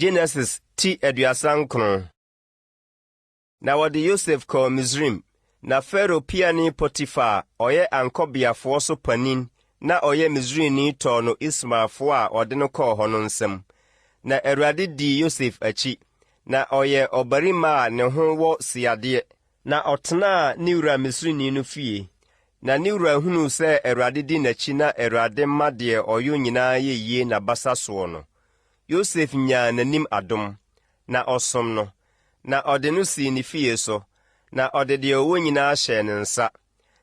Genesis ti 39. Na wɔde Yosef kɔɔ Misraim, na Farao piani Potifar a ɔyɛ ankɔbeafoɔ so panin na ɔyɛ Misraimni tɔɔ no Ismaelfoɔ a wɔde no kɔɔ hɔ no nsam. Na Awurade dii Yosef akyi, na ɔyɛɛ ɔbarima a ne ho wɔ siadeɛ. Na ɔtenaa ne wura Misrini no fie. Na ne wura hunuu sɛ Awurade di n'akyi na Awurade ma deɛ ɔyɔ nyinaa yɛ yie n'abasa soɔ no, Yosef nyaa n'anim adom, na ɔsom no, na ɔde no sii ne fie so, na ɔde deɛ ɔwɔ nyinaa hyɛɛ ne nsa.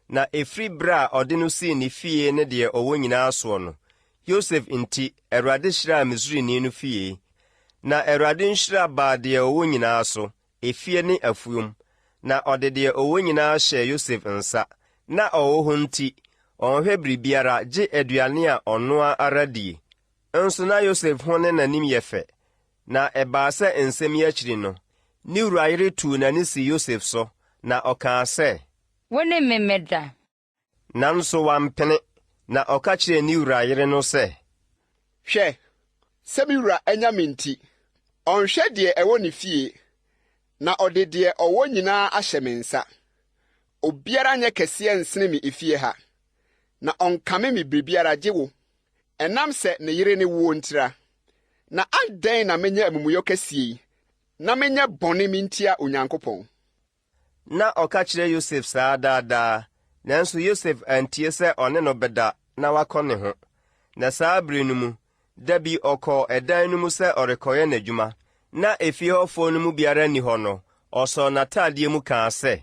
Na ɛfiri berɛ a ɔde no sii ne fie ne deɛ ɔwɔ nyinaa soɔ no, Yosef nti, Awurade hyiraa Misrini no fie. Na Awurade nhyira baa deɛ ɔwɔ nyinaa so, efie ne afuom, na ɔde deɛ ɔwɔ nyinaa hyɛɛ Yosef nsa. Na ɔwɔ hɔ nti, ɔnhwɛ biribiara gye aduane a ɔno ara die. Nso na Yosef ho ne n'anim yɛ fɛ. Na ɛbaa sɛ nsɛm yi akyiri no, ne wura yere tuu n'ani sii Yosef so, na ɔkaa sɛ. Wo ne me mmɛda. Nanso wampene, na ɔka kyerɛɛ ne wura yere no sɛ. Hwɛ, sɛ me wura anya me nti, ɔnhwɛ deɛ ɛwɔ ne fie, na ɔde deɛ ɔwɔ nyinaa ahyɛ me nsa. Obiara nyɛ kɛseɛ nsene me efie ha, na ɔnkame me biribiara gye wo. Ɛnam sɛ ne yere ne woɔ ntira. Na adɛn na menyɛ amumuyɔ kɛseɛ yi, na menyɛ bɔne mentia Onyankopɔn? Na ɔka kyerɛ Yosef saa daa daa, nanso Yosef antie sɛ ɔne no bɛda na wakɔ ne ho. Na saa bere no mu, da bi ɔkɔɔ ɛdan no mu sɛ ɔrekɔyɛ n'adwuma, na efie hɔfoɔ no mu biara nni hɔ no, ɔsɔɔ n'ataadeɛ mu kaa sɛ.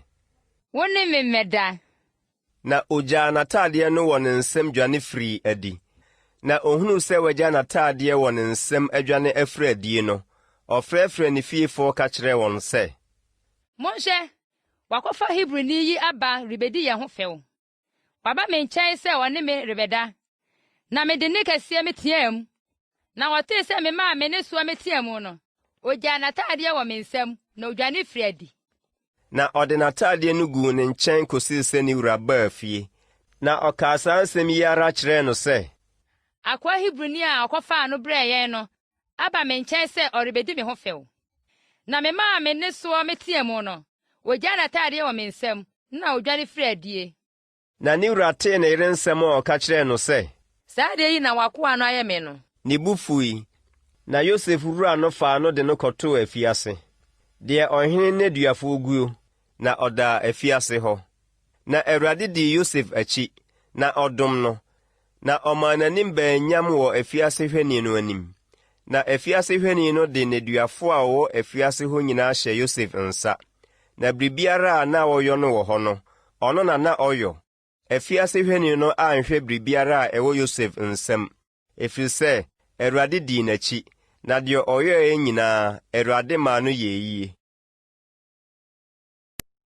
Wo ne me mmɛda. Na ogyaa n'ataadeɛ no wɔ ne nsam dwane firii adi. Na ohunuu sɛ wagya n'ataadeɛ wɔ ne nsam adwane afiri adie no, ɔfrɛfrɛɛ ne fiefoɔ ka kyerɛɛ wɔn sɛ. Monhwɛ, wɔakɔfa Hebrini yi aba rebedi yɛn ho fɛw. Waba me nkyɛn sɛ ɔne me rebɛda, na mede nne kɛseɛ meteɛɛ mu. Na ɔtee sɛ memaa me nne soɔ meteɛɛ mu no, ogyaa n'ataadeɛ wɔ me nsam, na odwane firii adi. Na ɔde n'ataadeɛ no guu ne nkyɛn kɔsii sɛ ne wura baa fie. Na ɔkaa saa nsɛm yi ara kyerɛɛ no sɛ. Akoa Hebrini a ɔkɔfaa no brɛɛ yɛn no aba me nkyɛn sɛ ɔrebedi me ho fɛw. Na memaa me nne soɔ meteɛɛ mu no, ogyaa n'ataadeɛ wɔ me nsam, na odwane firii adie. Na ne wura tee ne yere nsɛm a ɔka kyerɛɛ no sɛ. Saa adeɛ yi na w'akoa no ayɛ me no. Ne bo fui, na Yosef wura no faa no de no kɔtoo afiase, deɛ ɔhene nneduafoɔ guo, na ɔdaa afiase hɔ. Na Awurade dii Yosef akyi, na ɔdom no, na ɔmaa n'anim baa nyam wɔ afiase hwɛni no anim. Na afiase hwɛni no de nneduafoɔ a wɔwɔ afiase hɔ nyinaa hyɛɛ Yosef nsa, na biribiara a na wɔyɔ no wɔ hɔ no, ɔno na na ɔyɔ. Afiase hwɛni no anhwɛ biribiara a ɛwɔ Yosef nsam, ɛfiri sɛ Awurade dii n'akyi, na deɛ ɔyɔeɛ nyinaa, Awurade maa no yɛɛ yie.